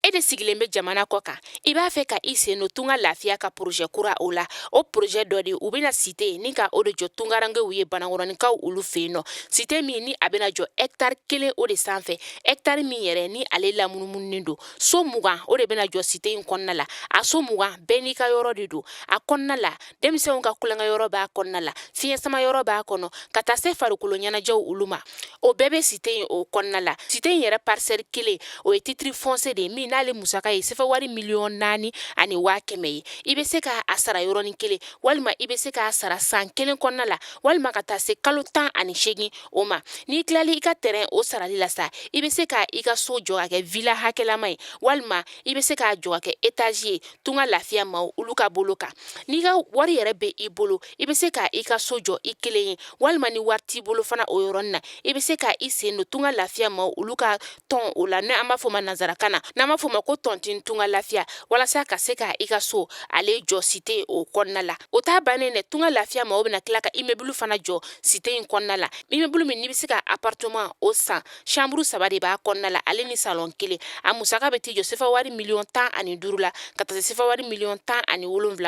E de sigilen bɛ jamana kɔ kan, i b'a fɛ ka i sen don Tunga Lafiya ka projet kura o la. O projet dɔ de, u bɛna cité ni ka o de jɔ tungarankew ye, Banankɔrɔninkaw olu fɛ yen nɔ. Cité min ni a bɛna jɔ hectare 1 o de sanfɛ, hectare min yɛrɛ ni ale lamunumununen don. So 20 o de bɛna jɔ cité in kɔnɔna la. A so 20 bɛɛ n'i ka yɔrɔ de don a kɔnɔna la. Denmisɛnw ka tulonkɛ yɔrɔ b'a kɔnɔna la, fiɲɛ sama yɔrɔ b'a kɔnɔ, ka taa se farikolo ɲɛnajɛw olu ma, o bɛɛ bɛ cité in o kɔnɔna la. Cité in yɛrɛ parcelle 1, o ye titre foncier de ye min n'ale musaka ye sefa wari 4,1 miliyɔn ye. I bɛ se k'a sara yɔrɔnin kelen, walima i bɛ se k'a sara san 1 kɔnɔna la, walima ka taa se kalo 18 o ma. N'i tilali i ka terrain o sarali la sa, i bɛ se ka i ka so jɔ ka kɛ villa hakɛlama ye, walima i bɛ se k'a jɔ ka kɛ étage ye. Tunga Lafiya maaw olu ka bolo kan, n'i ka wari yɛrɛ bɛ i bolo, i bɛ se ka i ka so jɔ i kelen ye, walima ni wari t'i bolo fana, o yɔrɔnin na, i bɛ se ka i sen don Tunga Lafiya maaw olu ka tɔn o la, n'an b'a fɔ ma nansarakan na, n'an b'a fɔ ma ko tontine Tunga Lafiya, walasa ka se ka i ka so ale jɔ cité o kɔnɔna la. O t'a bannen dɛ, Tunga Lafiya maaw bɛna tila ka immeuble fana jɔ cité in kɔnɔna la, immeuble min n'i bɛ se ka appartement o san, chambre 3 de b'a kɔnɔna la, ale ni salon 1. A musaka bɛ t'i jɔ sefa wari 15 miliyɔn la, ka taa se sefa wari 17 miliyɔn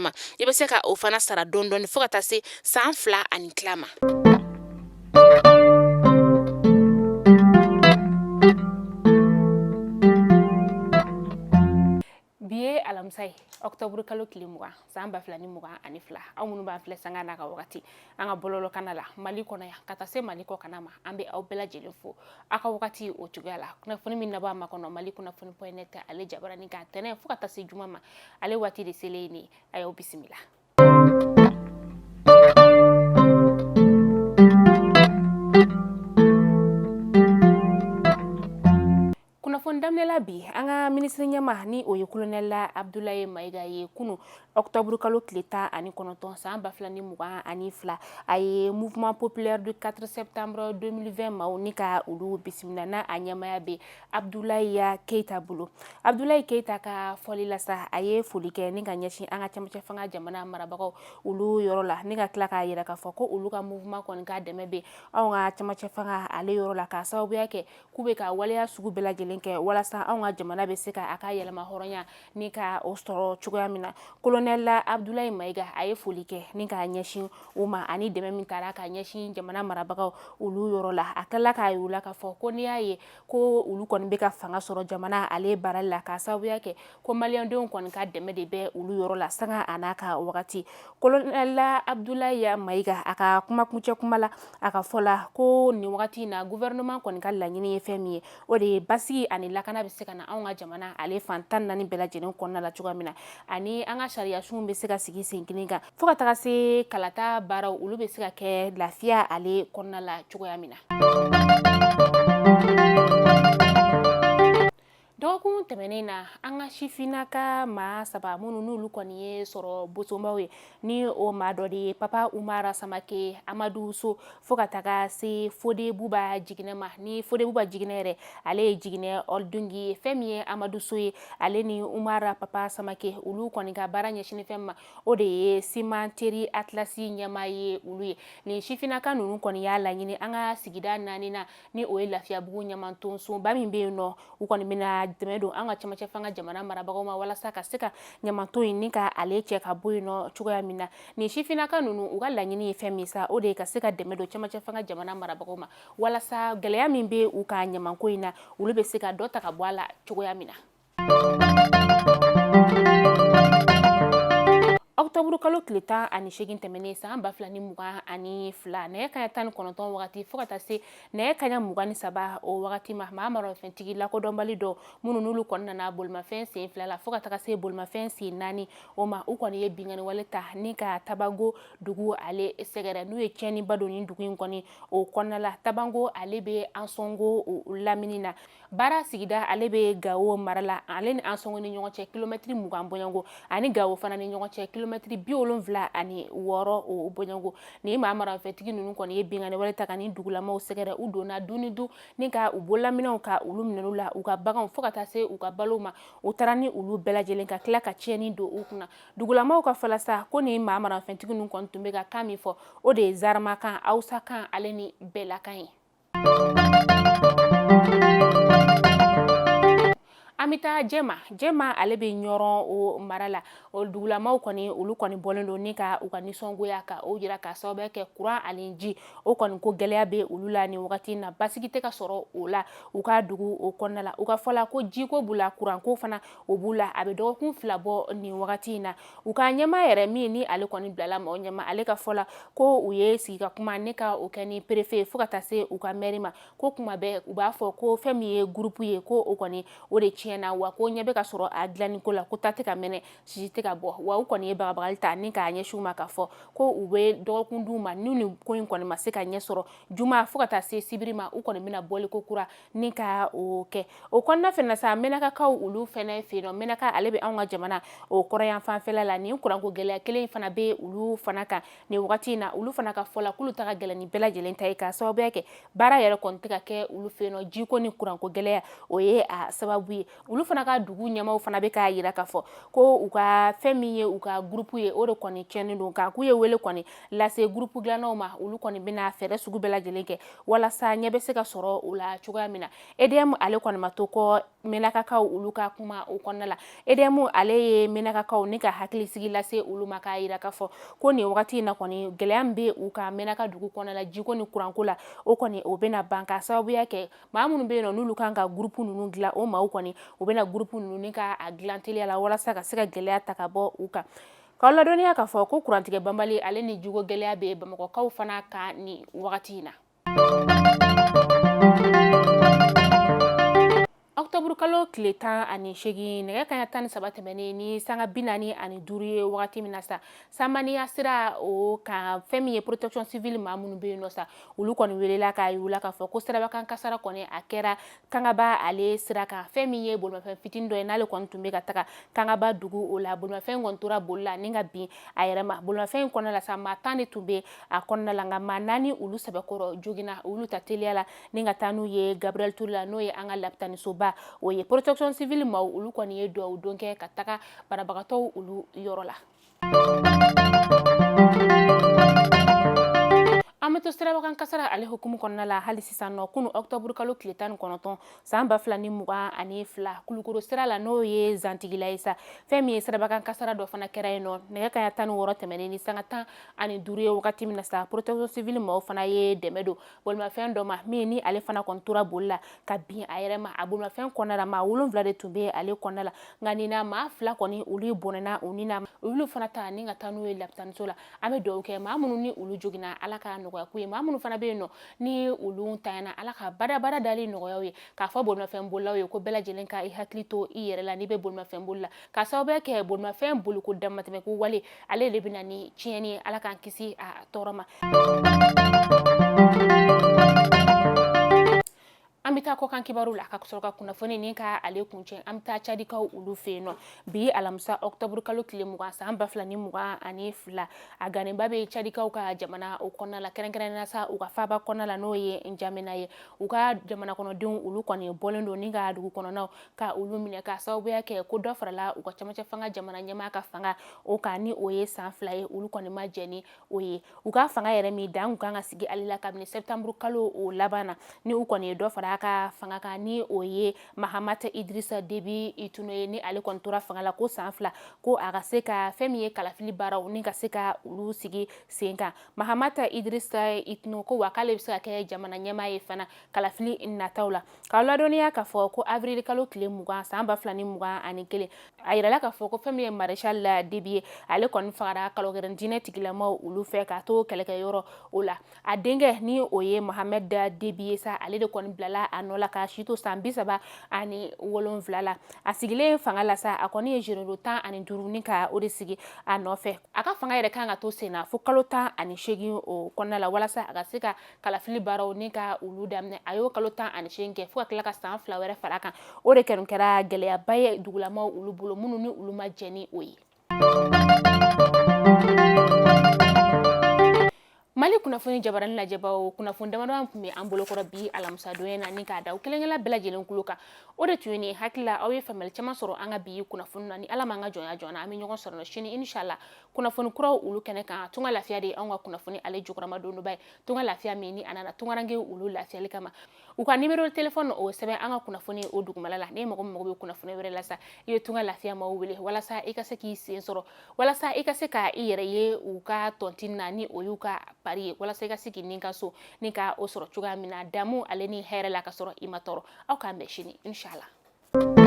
ma. I bɛ se ka o fana sara dɔɔni dɔɔni fo ka taa se san 2 ani tila ma. Bi ye alamisa ye, ɔkutɔburu kalo tile 20, san 2022. Aw minnu b'an filɛ sanga n'a ka wagati an ka bɔlɔlɔkana la Mali kɔnɔ yan ka taa se Mali kɔ kana ma, an bɛ aw bɛɛ lajɛlen fo aw ka wagati o cogoya la. Kunnafoni min nabɔ a ma kɔnɔ Mali kunnafoni point net ale jabarani kan, tɛnɛn fo ka taa se juma ma, ale waati de selen nin. A y'aw bisimila. Kunnafoni daminɛ la bi, an ka minisiri ɲɛmaa ni o ye kolonɛli Abudulayi Mayiga ye, kunu ɔkutɔburu kalo tile 19, san 2022, a ye Mouvement populaire du 4 septembre 2020 maaw ni ka olu bisimila, n'a a ɲɛmaaya bɛ Abudulayi Keyita bolo. Abudulayi Keyita ka fɔli la sa, a ye foli kɛ ni ka ɲɛsin an ka cɛmancɛ fanga jamana marabagaw olu yɔrɔ la, ni ka tila k'a yira k'a fɔ ko olu ka mouvement kɔni ka dɛmɛ bɛ anw ka cɛmancɛ fanga ale yɔrɔ la, k'a sababuya kɛ k'u bɛ ka waleya sugu bɛɛ lajɛlen kɛ walasa anw ka jamana bɛ se ka a ka yɛlɛma hɔrɔnya ni ka o sɔrɔ cogoya min na. Kolonɛli Abudulayi Mayiga a ye foli kɛ ni k'a ɲɛsin u ma, ani dɛmɛ min taara ka ɲɛsin jamana marabagaw olu yɔrɔ la. A tilala k'a yir'u la k'a fɔ ko n'i y'a ye ko olu kɔni bɛ ka fanga sɔrɔ jamana ale baarali la, k'a sababuya kɛ ko maliyɛndenw kɔni ka dɛmɛ de bɛ olu yɔrɔ la sanga a n'a ka wagati. Kolonɛli Abudulayi Mayiga a ka kumakuncɛ kuma la, a ka fɔ la ko nin wagati in na, gouvernement kɔni ka laɲini ye fɛn min ye, o de ye basigi ani lakana bɛ se ka na anw ka jamana ale fan 14 bɛɛ lajɛlen kɔnɔna la cogoya min na, ani an ka sariyasunw bɛ se ka sigi sen kelen kan, fo ka taga se kalata baaraw olu bɛ se ka kɛ lafiya ale kɔnɔna la cogoya min na. Dɔgɔkun tɛmɛnen na, an ka sifinnaka maa 3 minnu n'olu kɔni ye sɔrɔ bosonbaw ye, ni o maa dɔ de ye Papa Umara Samake, Amadu So, fo ka taga se Fode Buba Jiginɛ ma. Ni Fode Buba Jiginɛ yɛrɛ, ale ye Jiginɛ Holding ye. Fɛn min ye Amadu So ye, ale ni Umara Papa Samake, olu kɔni ka baara ɲɛsinni fɛn ma, o de ye Cimenterie Atlas ɲɛmaa ye olu ye. Nin sifinnaka ninnu kɔni y'a laɲini an ka sigida 4 na, ni o ye Lafiyabugu ɲamantonsoba min bɛ yen nɔ, u kɔni bɛna dɛmɛ don an ka cɛmancɛ fanga jamana marabagaw ma walasa ka se ka ɲamanton in ni ka ale cɛ ka bɔ yen nɔ cogoya min na. Nin sifinnaka ninnu, u ka laɲini ye fɛn min sa, o de ye ka se ka dɛmɛ don cɛmancɛ fanga jamana marabagaw ma, walasa gɛlɛya min bɛ u ka ɲamanko in na, olu bɛ se ka dɔ ta ka bɔ a la cogoya min na. Ɔkutɔburu kalo tile 18 tɛmɛnen, san 2022, nɛgɛ kaɲa 19 wagati fo ka taa se nɛgɛ kaɲa 23 o wagati ma, maa maramafɛntigi lakodɔnbali dɔ minnu n'olu kɔni nana bolimafɛn sen 2 la fo ka taga se bolimafɛn sen 4 o ma, u kɔni ye binkanni wale ta ni ka Tabango dugu ale sɛgɛrɛ, n'u ye tiɲɛniba don nin dugu in kɔni o kɔnɔna la. Tabango ale bɛ Ansɔngo lamini na, Baara sigida ale bɛ Gawo mara la. Ale ni Ansɔngo ni ɲɔgɔn cɛ kilomɛtiri 20 bɔɲɔgɔnko, ani Gawo fana ni ɲɔgɔn cɛ kilomɛtiri 76 o bɔɲɔgɔnko. Nin maa maramafɛntigi ninnu kɔni ye binkanni wale ta ka nin dugulamaw sɛgɛrɛ. U donna du ni du ni ka u bololaminɛnw ka olu minɛ u la, u ka baganw fo ka taa se u ka balow ma. U taara ni olu bɛɛ lajɛlen ka tila ka tiɲɛni don u kunna. Dugulamaw ka fɔ la sa, ko nin maa maramafɛntigi ninnu kɔni tun bɛ ka kan min fɔ, o de ye zaramakan, hawusakan ale ni bɛlakan ye. An An bɛ taa Jɛma. Jɛma ale bɛ Ɲɔrɔn o mara la. O dugulamaw kɔni, olu kɔni bɔlen don ni ka u ka nisɔngoya ka o jira, ka sababu kɛ kuran ani ji o kɔni ko gɛlɛya bɛ olu la nin wagati in na. Basigi tɛ ka sɔrɔ o la u ka dugu o kɔnɔna la. U ka fɔ la, ko jiko b'u la, kuranko fana o b'u la. A bɛ dɔgɔkun 2 bɔ nin wagati in na. U ka ɲɛmaa yɛrɛ min ni ale kɔni bilala maaw ɲɛma, ale ka fɔ la ko u ye sigi ka kuma ne ka o kɛ ni préfet fo ka taa se u ka mɛri ma, ko kuma bɛɛ u b'a fɔ ko fɛn min ye groupe ye, ko o kɔni o de tiɲɛna, wa ko ɲɛ bɛ ka sɔrɔ a dilanni ko la, ko ta tɛ ka mɛnɛ, sisi tɛ ka bɔ. Wa u kɔni ye bagabagali ta ni k'a ɲɛsin u ma, k'a fɔ ko u bɛ dɔgɔkun d'u ma, n'u ni ko in kɔni ma se ka ɲɛ sɔrɔ juma fo ka taa se sibiri ma, u kɔni bɛna bɔli ko kura ni ka o kɛ. O kɔnɔna fɛnɛ sa, Menakakaw olu fɛnɛ fɛ yen nɔ. Menaka ale bɛ anw ka jamana o kɔrɔyan fanfɛla la. Nin kuranko gɛlɛya kelen in fana bɛ olu fana kan nin wagati in na. Olu fana ka fɔ la, k'olu ta ka gɛlɛn ni bɛɛ lajɛlen ta ye, k'a sababuya kɛ baara yɛrɛ kɔni tɛ ka kɛ olu fɛ yen nɔ. Jiko ni kuranko gɛlɛya, o ye a sababu ye. Olu fana ka dugu ɲɛmaaw fana bɛ k'a yira k'a fɔ ko u ka fɛn min ye u ka groupe ye, o de kɔni tiɲɛnen don, k'a k'u ye wele kɔni lase groupe dilannaw ma. Olu kɔni bɛna fɛɛrɛ sugu bɛɛ lajɛlen kɛ walasa ɲɛ bɛ se ka sɔrɔ o la cogoya min na. EDM ale kɔni ma to kɔ Menakakaw olu ka kuma o kɔnɔna la. EDM ale ye Menakakaw ni ka hakilisigi lase olu ma, k'a yira k'a fɔ ko nin wagati in na kɔni, gɛlɛya min bɛ u ka Menaka dugu kɔnɔna la jiko ni kuranko la, o kɔni o bɛna ban, k'a sababuya kɛ maa minnu bɛ yen nɔ n'olu kan ka groupe ninnu dilan, o maaw kɔni u bɛna groupe ninnu ni ka a dilan teliya la walasa ka se ka gɛlɛya ta ka bɔ u kan. K'aw ladɔnniya k'a fɔ ko kurantigɛ banbali ale ni jiko gɛlɛya bɛ Bamakɔkaw fana kan nin wagati in na. Octobre kalo tile 18, nɛgɛ kaɲa 13 tɛmɛnen ni sanga 45 ye wagati min na sa, Samaniya sira o kan, fɛn min ye protection civile maa minnu bɛ yen nɔ sa, olu kɔni welela k'a yir'u la k'a fɔ ko sirabakan kasara kɔni a kɛra Kangaba ale sira kan. Fɛn min ye bolimafɛn fitinin dɔ ye, n'ale kɔni tun bɛ ka taga Kangaba dugu o la, bolimafɛn kɔni tora boli la ni ka bin a yɛrɛ ma. Bolimafɛn in kɔnɔna la sa, maa 10 de tun bɛ a kɔnɔna la, nka maa 4 olu sɛbɛkɔrɔ joginna. Olu ta teliya la ni ka taa n'u ye Gabriel Touré la, n'o ye an ka lapitanisoba o ye. Protection civile maaw olu kɔni ye dugawu don kɛ ka taga banabagatɔw olu yɔrɔ la. An bɛ to sirabakan kasara ale hukumu kɔnɔna la hali sisan nɔ. Kunu octobre kalo tile 19 san 2022, Kulukoro sira la, n'o ye Zantigila ye sa, fɛn min ye sirabakan kasara dɔ fana kɛra yen nɔ. Nɛgɛ kaɲa 16 tɛmɛnen ni sanga 15 ye wagati min na sa, protection civile maaw fana ye dɛmɛ don bolimafɛn dɔ ma, min ni ale fana kɔni tora boli la ka bin a yɛrɛ ma. A bolimafɛn kɔnɔna la, maa 7 de tun bɛ ale kɔnɔna la, nka nin na maa 2 kɔni olu bɔnɛna u ni na. Olu fana ta ni ka taa n'u ye lapitaniso la. An bɛ dugawu kɛ maa minnu ni olu joginna, Ala ka nɔgɔya k'u ye. Maa minnu fana bɛ yen nɔ ni olu tanyana, Ala ka badabada dali nɔgɔya u ye. K'a fɔ bolimafɛn bolilaw ye ko bɛɛ lajɛlen ka i hakili to i yɛrɛ la n'i bɛ bolimafɛn boli la, k'a sababuya kɛ bolimafɛn boliko damatɛmɛko wale ale de bɛ na ni tiɲɛni ye. Ala k'an kisi a tɔɔrɔ ma. An bɛ taa kɔkan kibaru la ka sɔrɔ ka kunnafoni ni ka ale kuncɛ. An bɛ taa Cadikaw olu fɛ yen nɔ. Bi alamisa octobre kalo tile 20 san 2022, a gannenba bɛ Cadikaw ka jamana o kɔnɔna la, kɛrɛnkɛrɛnnenya sa u ka faaba kɔnɔna la, n'o ye Njamena ye. U ka jamana kɔnɔdenw olu kɔni bɔlen don ni ka dugu kɔnɔnaw ka olu minɛ, k'a sababuya kɛ ko dɔ farala u ka camancɛ fanga jamana ɲɛmaa ka fanga o kan, ni o ye san 2 ye. Olu kɔni ma jɛn ni o ye. U ka fanga yɛrɛ min dan kun kan ka sigi ale la kabini septembre kalo o laban na, ni u kɔni ye dɔ fara a ka fanga kan, ni o ye Mahamat Idrissa Déby Itno ye, ni ale kɔni tora fanga la ko san 2, ko a ka se ka fɛn min ye kalafili baaraw ni ka se ka olu sigi sen kan. Mahamat Idrissa Itno ko wa k'ale bɛ se ka kɛ jamana ɲɛmaa ye fana kalafili nataw la. K'aw ladɔnniya k'a fɔ ko avril kalo tile 20 san 2021, a yirala k'a fɔ ko fɛn min ye maréchal Déby ye, ale kɔni fagara kalogɛrɛn diinɛ tigilamaw olu fɛ k'a to kɛlɛkɛyɔrɔ o la. A denkɛ, ni o ye Mohamed Déby ye sa, ale de kɔni bilala a nɔ la k'a si to san 37 la. A sigilen fanga la sa, a kɔni ye généraux 15 ni ka o de sigi a nɔfɛ. A ka fanga yɛrɛ kan ka to sen na fo kalo 18 o kɔnɔna la, walasa a ka se ka kalafili baaraw ni ka olu daminɛ. A y'o kalo 18 kɛ fo ka tila ka san 2 wɛrɛ fara kan. O de kɛra kɛra gɛlɛyaba ye dugulamaw olu bolo, minnu ni olu ma jɛn ni o ye. Mali Mali kunnafoni jabarani lajɛbaw, kunnafoni damadɔ tun bɛ an bolokɔrɔ bi alamisadonya na, ni k'a da aw kelenkelen bɛɛ lajɛlen tulo kan, o de tun ye nin. Hakili la aw ye faamuyali caman sɔrɔ an ka bi kunnafoni na. Ni Ala m'an ka jɔnya jɔn na, an bɛ ɲɔgɔn sɔrɔ sini inshallah kunnafoni kuraw olu kɛnɛ kan. Tunga Lafiya de ye anw ka kunnafoni ale jukɔrɔma dondoba ye. Tunga Lafiya min ni a nana tungarankew olu lafiyali kama, u ka numéro téléphone o sɛbɛn an ka kunnafoni o dugumala la. Ni mɔgɔ min mago bɛ kunnafoni wɛrɛ la sa, i bɛ Tunga Lafiya maaw wele walasa i ka se k'i sen sɔrɔ, walasa i ka se ka i yɛrɛ ye u ka tontine na, ni o y'u ka pari ye, walasa i ka se k'i ni ka so ni ka o sɔrɔ cogoya min na damu ale ni hɛrɛ la, ka sɔrɔ i ma tɔɔrɔ. Aw k'an bɛn sini inshallah.